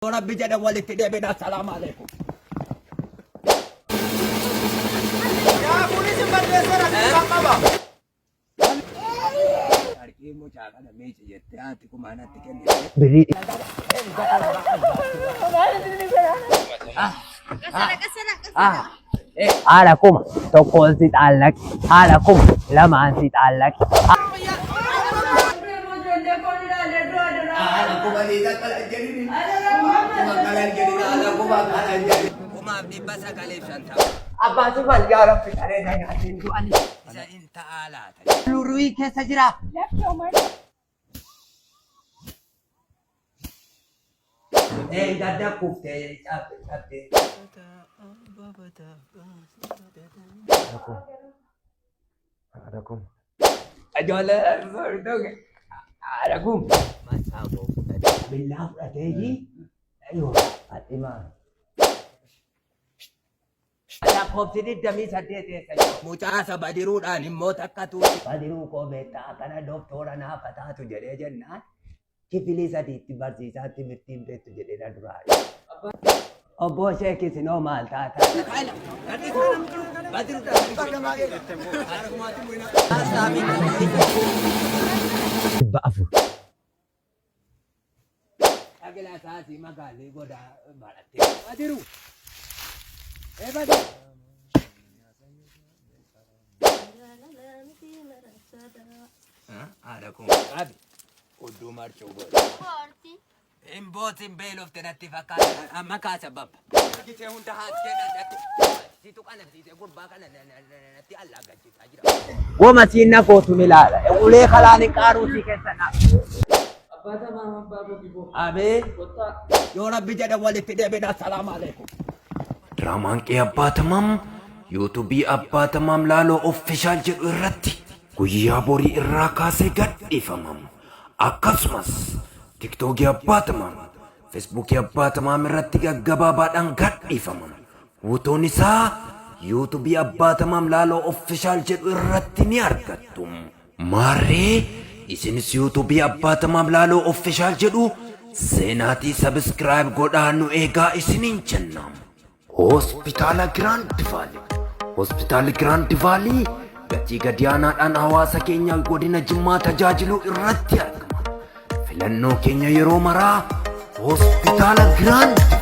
Yoo Rabbi jedhe walitti deebina. Assalaamu alaikum. Yaa kunis hin balleesseera kan qaba. Harkii mucaa kana miici jettee haati kumaa natti kennite. Birrii Haadha kuma tokkoon si xaallaqi. Haadha kuma lamaan si xaallaqi. Haadha kuma liisa qala jedhini. Kuma qala jedhini. Haadha kuma qala jedhini. 1950. Abbaa Tufan yaa Rabbi qaree na nyaateen du'ani. Isa in ta'aa laata. Luru'ii keessa jira. Ee gadda kuftee cabde cabde. Ijoollee haadha kun. Masaa koo fudhatee billaa fudhatee yoo Faximaa. Lakkoofsi 28 eessa jira? Mucaasa Badiruudhaan immoo takka tuuti. Badiruu koo beektaa akkana doktora naaf haa taatu jedhee jennaan kifilii sadiitti barsiisaa timirtii hin beektu jedhee na duraa. Obbo Sheek isinoo maal taata? 400. Dhagila isaasii magaalii godaa barattee. Badiru. Ee Badiru. Haadha kun qabi. Hudduu marcuu godhe. Boorti. Hin bootin beelofte natti fakkaata. Amma kaasa babba. Gisee hunda haati natti. Situ kana siisee gurbaa kana natti allaaggachiisaa jira. Goma siin na gootu ni laala. Ulee kalaan hin qaaruu sii keessa na. Abbaa Tamaam abbaa Bogiboo. Abee Kottaa. yoo Rabbi jedhe walitti deebina. Assalaamu alaikum. Diraamaan Qe'ee Abbaa Tamaam yuutuubii Abbaa Tamaam Laaloo Official jedhu irratti guyyaa borii irraa kaasee gadhiifama. Akkasumas Tiktookii Abbaa Tamaam, Feesbuukii Abbaa Tamaam irratti gaggabaabaadhaan gadhiifama. Guutuun isaa yuutuubii Abbaa Tamaam Laaloo Official jedhu irratti ni argattu. Maarree isinis yuutuubii Abbaa Tamaam Laaloo Official jedhu seenaatii sabiskiraayib godhaa nu eegaa isiniin jenna. Hospitaala Giraand Vaalii. Hospitaalli Giraand Vaalii gatii gadi aanaadhaan hawaasa keenya godina Jimmaa tajaajiluu irratti argama. Filannoo keenya yeroo maraa Hospitaala Giraand Vaalii.